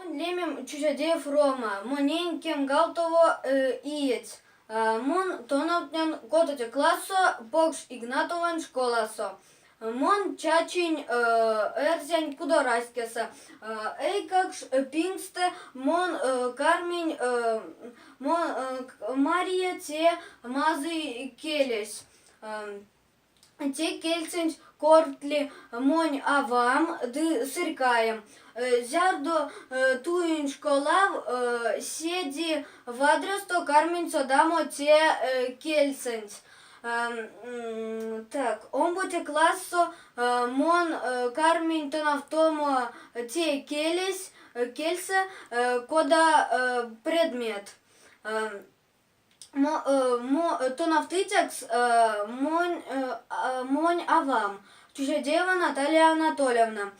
Монь лемем Чучадеев Рома, монень кемгавтово иеть. Мон тонавтнян котоце классо Покш Игнатовань школасо. Мон чачинь эрзянь кудораськесэ. Эйкакш пингстэ мон карминь мария те мазый келесь. Те кельсэнть кортли монь авам ды сырькаем. Зярдо туинь школав, седе вадрясто карминь содамо те кельсэнть. Так, омбоце классо мон карминь тонавтомо те келесь кельсэ кода предмет. Тонавтыцякс монь авам, Чужадеева Наталья Анатольевна.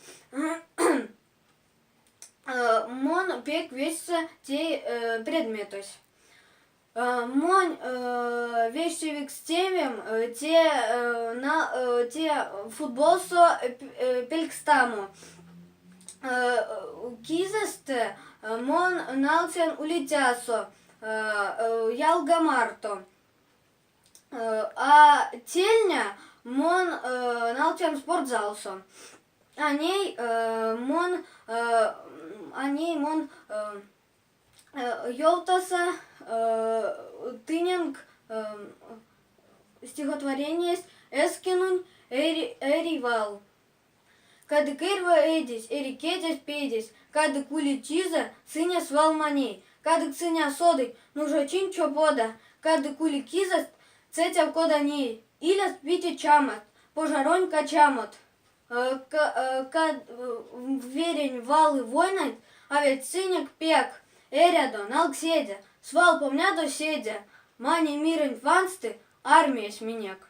Мон пек вечкса те предметэсь. Монь вечкевикс темем те футболсо пелькстамо. Кизэстэ мон налксян улицясо ялга марто. А тельня мон налксян спортзалсо. А ней мон а ней мон ёвтаса тыненк стихотворениясь Эскинунь Эри вал. Кадык эрьва эйдесь, эрикетесь пейдесь, Кадык ули чизэ, сыня свал маней, Кадык сынь а содыть, нужачинь чопода, Кадык ули кизэст, цецяв кода ней, Иляст вите чамаст, пожаронь качамот. Верень валы войнанть, а ведь сынек пек, Эрядо, налкседе, свал помнядо седе, Маней мирэнть вансты армиясь минек.